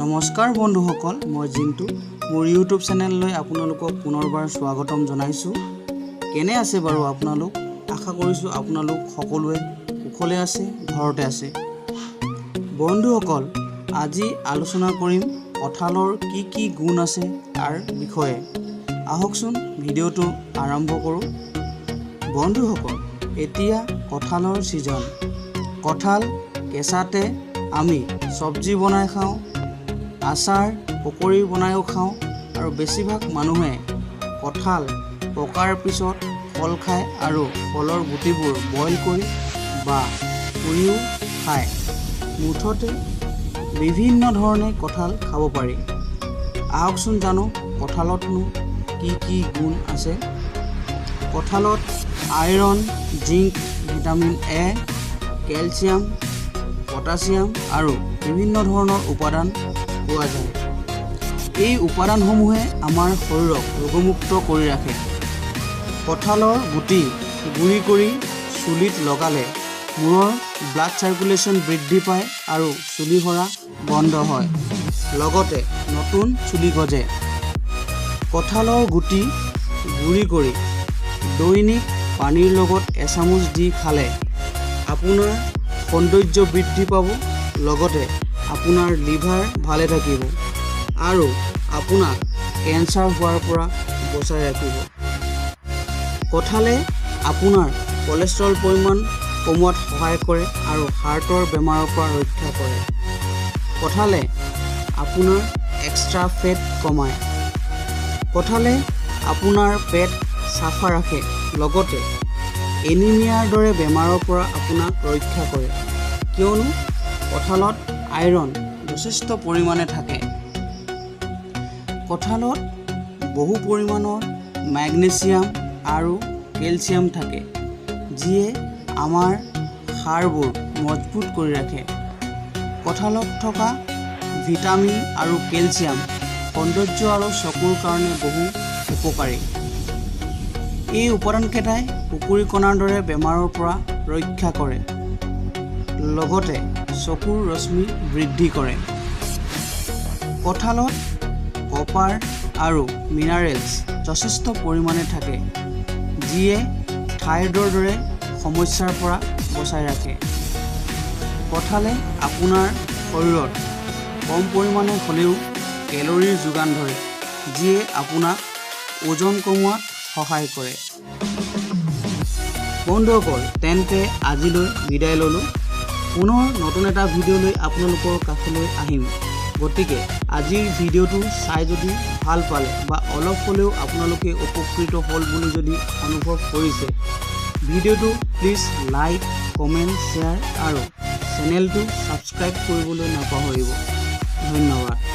নমস্কাৰ বন্ধুসকল, মই জিন্তু। মোৰ ইউটিউব চেনেললৈ আপোনালোকক পুনৰবাৰ স্বাগতম জনাইছোঁ। কেনে আছে বাৰু আপোনালোক? আশা কৰিছোঁ আপোনালোক সকলোৱে কুশলে আছে, ঘৰতে আছে। বন্ধুসকল, আজি আলোচনা কৰিম কঁঠালৰ কি কি গুণ আছে তাৰ বিষয়ে। আহকচোন, ভিডিঅ'টো আৰম্ভ কৰোঁ। বন্ধুসকল, এতিয়া কঁঠালৰ ছিজন। কঁঠাল কেঁচাতে আমি চব্জি বনাই খাওঁ, আচাৰ, পকৰি বনায়ো খাওঁ আৰু বেছিভাগ মানুহে কঁঠাল পকাৰ পিছত ফল খায় আৰু ফলৰ গুটিবোৰ বইল কৰি বা পুৰিও খায়। মুঠতে বিভিন্ন ধৰণে কঁঠাল খাব পাৰি। আহকচোন জানো কঁঠালতনো কি কি গুণ আছে। কঁঠালত iron, zinc, vitamin A, calcium, potassium আৰু বিভিন্ন ধৰণৰ উপাদান পোৱা যায়। এই উপাদানসমূহে আমাৰ শৰীৰক ৰোগমুক্ত কৰি ৰাখে। কঁঠালৰ গুটি গুড়ি কৰি চুলিত লগালে মূৰৰ ব্লাড চাৰ্কুলেশ্যন বৃদ্ধি পায় আৰু চুলি সৰা বন্ধ হয়, লগতে নতুন চুলি গজে। কঁঠালৰ গুটি গুড়ি কৰি দৈনিক পানীৰ লগত এচামুচ দি খালে আপোনাৰ সৌন্দৰ্য বৃদ্ধি পাব, লগতে আপোনাৰ লিভাৰ ভালে থাকিব আৰু আপোনাক কেঞ্চাৰ হোৱাৰ পৰা বচাই ৰাখিব। কঁঠালে আপোনাৰ কলেষ্ট্ৰল পৰিমাণ কমোৱাত সহায় কৰে আৰু হাৰ্টৰ বেমাৰৰ পৰা ৰক্ষা কৰে। কঁঠালে আপোনাৰ এক্সট্ৰা ফেট কমায়। কঁঠালে আপোনাৰ পেট চাফা ৰাখে, লগতে এনিমিয়াৰ দৰে বেমাৰৰ পৰা আপোনাক ৰক্ষা কৰে, কিয়নো কঁঠালত আইৰণ যথেষ্ট পৰিমাণে থাকে। কঁঠালত বহু পৰিমাণৰ মেগনেছিয়াম আৰু কেলছিয়াম থাকে, যিয়ে আমাৰ হাড়বোৰ মজবুত কৰি ৰাখে। কঁঠালত থকা ভিটামিন আৰু কেলছিয়াম সৌন্দৰ্য আৰু চকুৰ কাৰণে বহু উপকাৰী। এই উপাদানকেইটাই কুকুৰীকণাৰ দৰে বেমাৰৰ পৰা ৰক্ষা কৰে, লগতে চকুৰ ৰশ্মি বৃদ্ধি কৰে। কঁঠালত কপাৰ আৰু মিনাৰেলছ যথেষ্ট পৰিমাণে থাকে, যিয়ে থাইৰয়ডৰ দৰে সমস্যাৰ পৰা বচাই ৰাখে। কঁঠালে আপোনাৰ শৰীৰত কম পৰিমাণে হ'লেও কেলৰিৰ যোগান ধৰে, যিয়ে আপোনাক ওজন কমোৱাত সহায় কৰে। বন্ধুসকল, তেন্তে আজিলৈ বিদায় ল'লোঁ। পুনৰ নতুন এটা ভিডিঅ' লৈ আপোনালোকৰ কাষলৈ আহিম। গতিকে আজিৰ ভিডিঅ'টো চাই যদি ভাল পালে বা অলপ হ'লেও আপোনালোকে উপকৃত হ'ল বুলি যদি অনুভৱ কৰিছে, ভিডিঅ'টো প্লিজ লাইক, কমেণ্ট, শ্বেয়াৰ আৰু চেনেলটো ছাবস্ক্ৰাইব কৰিবলৈ নাপাহৰিব। ধন্যবাদ।